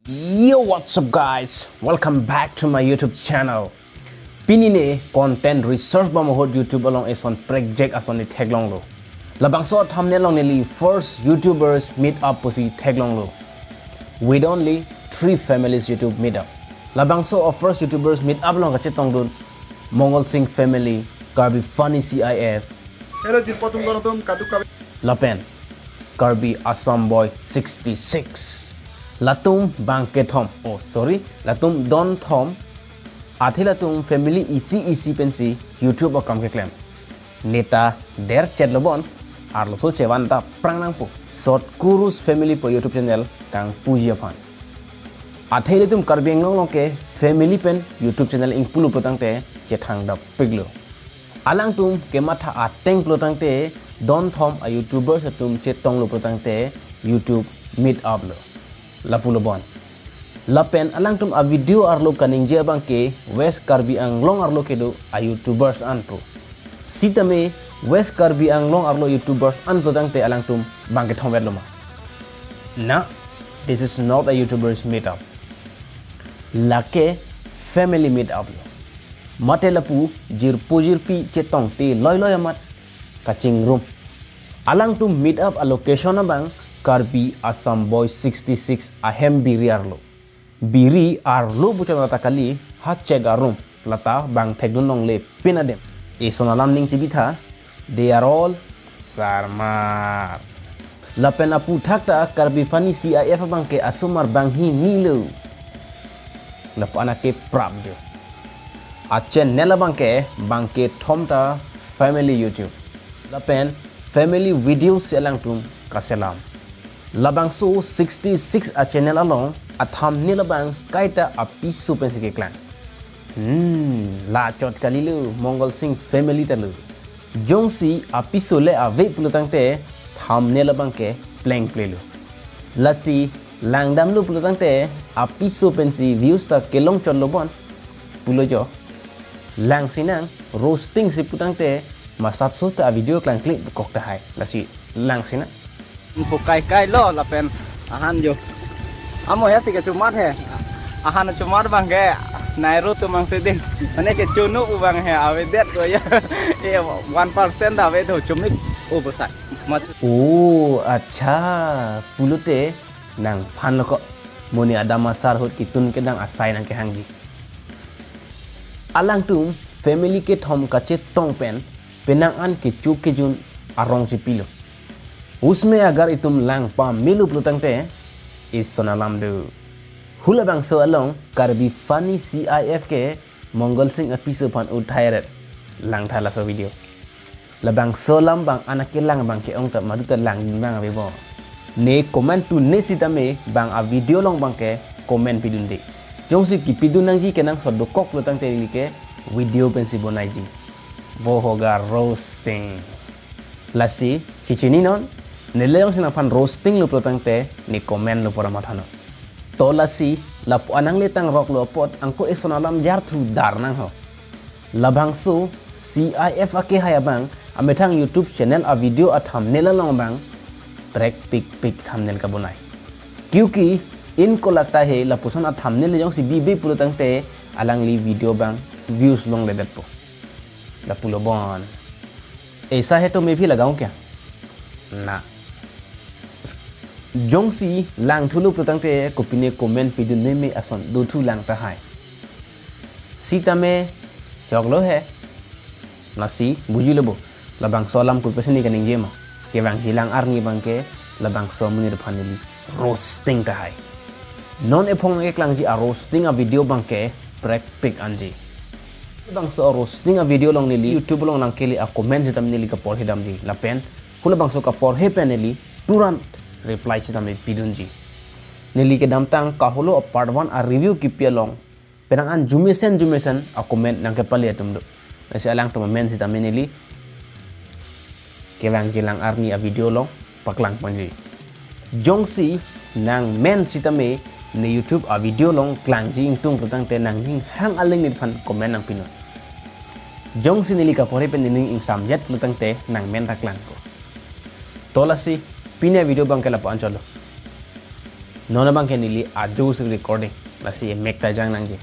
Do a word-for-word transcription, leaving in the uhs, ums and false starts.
Yo, what's up guys? Welcome back to my YouTube channel. Pini ne content research bam ahut YouTube along eson project ason ne theklonglo. Labangso a-thumbnail along neli first YouTubers meet up pusi theklonglo. With only three families YouTube meet up. Labangso a-first YouTubers meet up along kachetongdun Mongal Singh family, Karbi Funny C I F. Hello, jirpo atum, atum kaduk kave. Lapen Karbi Assam Boy sixty-six. Latum bang kethom. Oh, sorry. Latum don thom. Athe latum family isi isi pensi YouTube akam keklem. Neta der chet lo bon. Arloso chevan ta prang nangpo. Sot Kurus Family pu YouTube channel kangpuji aphan. Athe latum Karbi Anglong along ke family pen YouTube channel ingpulo putangte chethang dap piklo. Alangtum kematha ateng pulotangte don thom a-YouTubers atum chetonglo pulotangte YouTube meet up lo. Lapulo bon. Lapen alangtum a-video arlo kaningje abang ke West Karbi Anglong arlo kedo a-YouTubers anpo. Sitame West Karbi Anglong arlo YouTubers an pulotangte alangtum bang kethom vetlo ma? Na, this is not a YouTubers meet up. Lake family meet up lo. Mate lapu jirpo jirpi chetongte loi loi amat kachingrum. Alangtum meet up a-location abang Karbi Assam Boy sixty-six ahem biri arlo. Biri arlo pu chama ta kali, ha chek arum. Lata bang thekdun longle pin adim. Eson alam ning chibitha, they are all sarmar. Lapen aphuthak ta Karbi Funny C I F abang ke asomar bang hinilo. Lapu anak ke prap jo. A-channel abang ke bang kethom ta family YouTube. Lapen family videos si alangtum kaselam. Labangso sixty-six a-channel along a-thumbnail abang kaita apiso pensi keklang. Hmm, la chot kalilo, Mongal Singh family ta lo. Jongsi apiso le ave pulotangte thumbnail abang ke plengple lo. Lasi langdamlo pulotangte apiso pensi views ta kelong chotlo bon pulo jo. Langsinang, roasting si putangte masapso ta a-video klangkle kok tahai. Lasi langsinang. Pu kai kai lo lapen ahan jo. Amo ya si kechumat he. Ahan chumat bang ke nairo tumang seding. Mane kechunu u bang he avedet ko ya. Eh, one percent ave do chumik. Oh, besar. Mat. Oh, acha. Pulote nangphan lo ko. Moni adam asar ahut ketun kedang asai nangkehangji. Alangtum family kethom kachetong pen penang an kecho kejun arong chepilo. Usme agar itum lang pamelo pulotangte eson alam do. Halabangso along Karbi Funny C I F ke Mongal Singh apiso aphan uthai ret langtha laso video. Labangso alam bang anak kelang bang ke-ong ta madu ta langdun bang ave bo. Ne comment tu ne sitame bang a-video along bang ke comment pidunde. Jongsi kepidun nangji kenangsot dokok pulotangte neli ke video pensi bonaiji. Vo hoga roasting. Lasi, chichini non, neli jongsi nangphan roasting lo pulotangte, ne comment lo pura mathanon. To lasi, lapu anang letang rok lo apot, angko eson alam jarthu dar nang ho. Labangso, C I F akehai abang, amethang YouTube channel a-video a-thumbnail along abang, prek pik pik thumbnail kabonai. Kyuki, inko lagta hai, lapuson a-thumbnail jongsi bibe pulotangte, alangli video bang, views longledetpo. Lapulo bon. Aisa hai to main bhi lagaun kya? Na. Jongsi langthulo pulotangte kopine comment pidun meme ason dothu lang tahai. Sitame choklo he. Lasi bujilo bo. Labangso alam kopisi ne kaningje ma. Kevangji lang arni bang ke labangso amonit aphan neli roasting tahai. Non ephong nangkeklangji a-roasting a-video bang ke prek pik anji. Labangso a-roasting a-video along neli YouTube along nangkele a-comment sitame neli kaporhe damji. Lapen halabangso kaporhe pen neli turant reply sitame pidunji. Neli kedamtang kaholo a-part one a-review kipi along penang an jumesen jumesen a-comment nangkepale atum do. Lasi alangtum amen sitame neli kevangji lang arni a-video along paklang ponji. Jongsi nangmen sitame ne YouTube a-video along klangji ingtung pulotangte nangning hang aling neliphan comment nangpinon. Jongsi neli kaporhe pen nening ingsamjet pulotangte nangmen ta klangpo. To lasi pini a-video bang ke lapu-an chotlo. Non abang ke neli ado si recording. Lasi emek ta jang nangji.